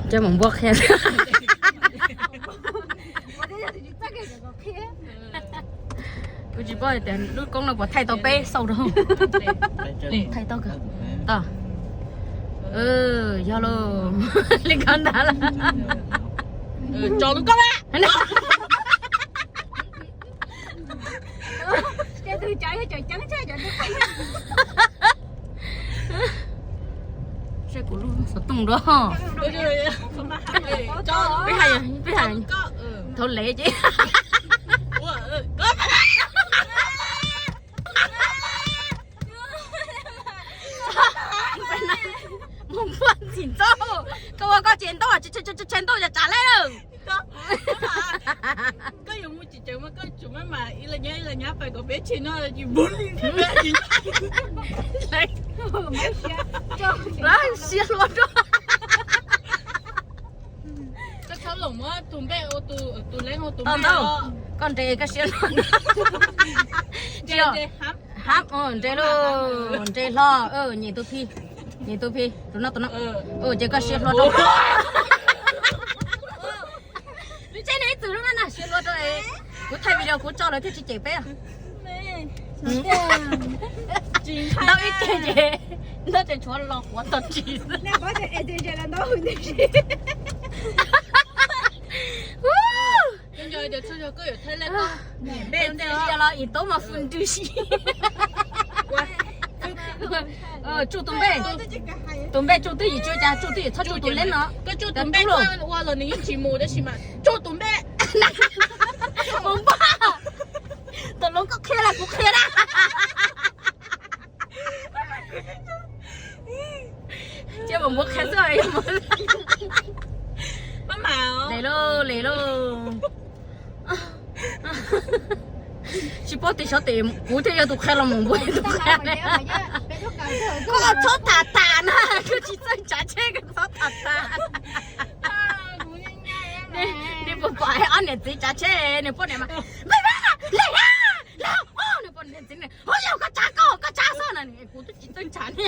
Coj mus npuaj qhia. Kuv tsis paub tias lub koob no puas thaij tau peb xauj rau. Thaij tau kawg. Yog lauj, li ko ntag lauj. Tso lub koob na. Saib kuv lub xov tooj nrog. Peb hais, peb hais thaum lej ces mus npuaj ntxim ntxaub. Koj ua koj tsev ntaub, tsev ntaub yog tsam lej. Koj yuav mus tsis tseem mas koj tsum maj mam ib leeg nyab ib leeg nyab pais kom peb tsheb no tsis npog li thiab. Siab hluas rau. Koj txhob los muab tus npej ua tus, tus leeb ua tus npej. Koj nres koj siab hluas. Hab, nres lauj, nres hlo, nyem tus phi, nyem tus phi, tus no tus no. Ces koj siab hluas rau. Ntshe nws ib txwm lub no na siab hluas rau. Kuv thaij video kuv tso lawv thiaj tsis cem peb. Ntau ib ce ces ntau ces tshuav los quav tau tsis xwb. Los ib tub mas fwm ntws si. Tsuj tus npej, tus npej tsuj twb yim tsuj cas tsuj twb yim txhob tsuj tus leb no. Koj tsuj tus npej ua los nws yeej tsis mus tab sis mas tsuj tus npej. Mus npaj. Tau lub koj qhia los kuv qhia na. Cia mus npuaj qhia xwb. Lem lauj, lem lauj. Tsis paub tias xyov tes kuv thiaj yog tus qhia los mus npuaj tus qhia. Koj txhob tham tas na, koj tsis txawj tsav tsheb koj txhob tham tas. Nej puas pom ob niam txiv tsav tsheb, nws poj niam mas, lem na, lem na, lem, nws poj niam txiv, ho yog koj tsav koj, koj tsav xwb na, kuv twb tsis txawj tsav ne.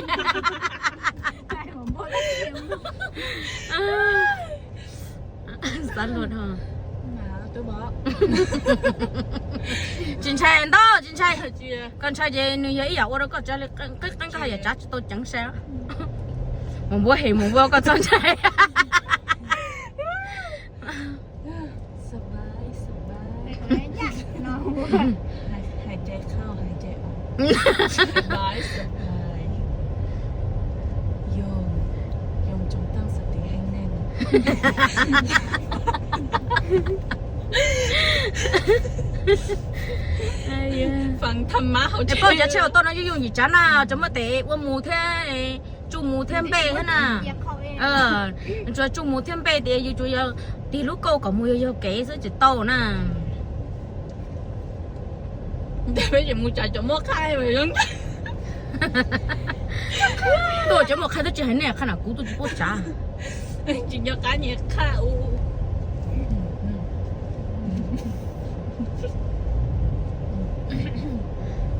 Xav luag dhau. Tsis ntshai ntau, tsis ntshai. Koj ntshai ces nws yog ib yam ua rau koj tsav li qeeb qeeb, koj haj yam tsav tsis tau ceev sab. Mus npuaj hem mus npuaj koj txhob ntshai. Poj cov tsheb auto no yooj yooj yim tsav na, tsuas muaj tes ua mus thiab, tsuj mus thiab npej thiab na. Tsuas tsuj mus thiab npej tias yus tsuas yog tig lub kauj kom mus yog yog kev xwb tsis tau na. Mus tsav cov muaj qhab. Tuaj cov muaj qhab twb tsis hais nej qhab na, kuv twb tsis paub tsav. Tsis nco qab nyias qhab u.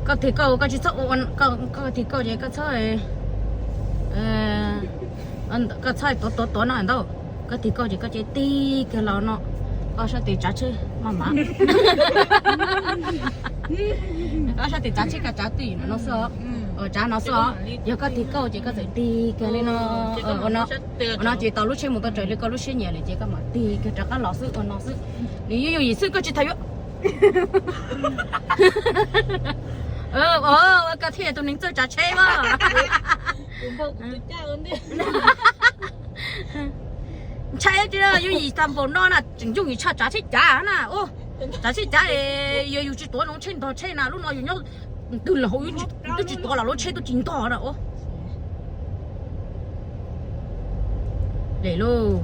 Koj tig kauj koj tsis txhob, koj tig kauj ces koj txhob, koj txhob tuav tuav tuav no ntau. Koj tig kauj ces koj cia li tig kiag los no, koj sab tes tsav tsheb maj mam. Koj sab tes tsav tsheb koj tsav twj ywm no xwb os. Tsav no xwb os. Yog koj tig kauj ces koj txawm tig kiag li no. Ua no ces tau lub tsheb mus tau raws li koj lub siab nyiam lawm ces koj mam tig kiag rov qab los xwb, ua no xwb. Nws yooj yooj yim xwb koj tsis tas yuav. Ua koj thiaj tus neeg txawj tsav tsheb mas. Ntshai tias yooj yim tag npaum no na, tseem yooj yim tshaj tsav tsheb cav na. Tsav tsheb cav, yog yus tsis tuav lub tsheb ntog tsheb na, lub no yus nyob twg los hauv twb tsis tuav los lub tsheb twb tsis ntog na. Lem lauj.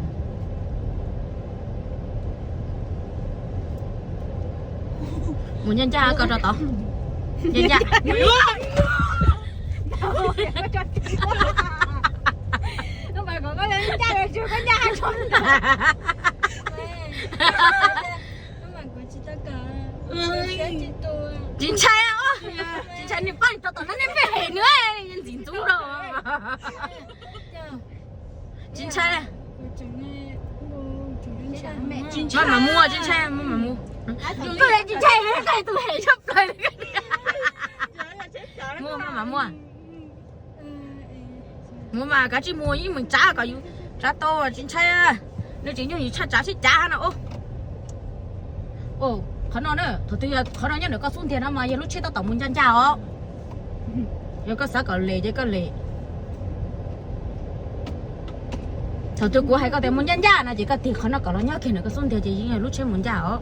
Mus ncaj ncaj koj rau tod. Ncaj ncaj. Tsis ntshai, tsis ntshai, nws pab rau tom no nej peb hem nws ntxim ntxub rau. Tsis ntshai. Maj mam muab, tsis ntshai, maj mam muab. Koj tsis ntshai, koj tus hem tshaj plaws li. Muab, maj mam muab. Muab mas kav tsij muab, yeej meem tsav kom yus tsav tau, tsis ntshai. Nws tseem nyuaj yus tshaj tsav sib cav no. Qhov no na, thaum twg yog qhov no nyob ntawm koj xub ntiag no mas yog lub tsheb tab tom mus ncaj ncaj os. Yog koj xav kom lem ces koj lem. Thaum twg kuv hais koj tias mus ncaj ncaj no ces koj tig qhov no kom los nyob kiag ntawm koj xub ntiag ces yeej yog lub tsheb mus ncaj os.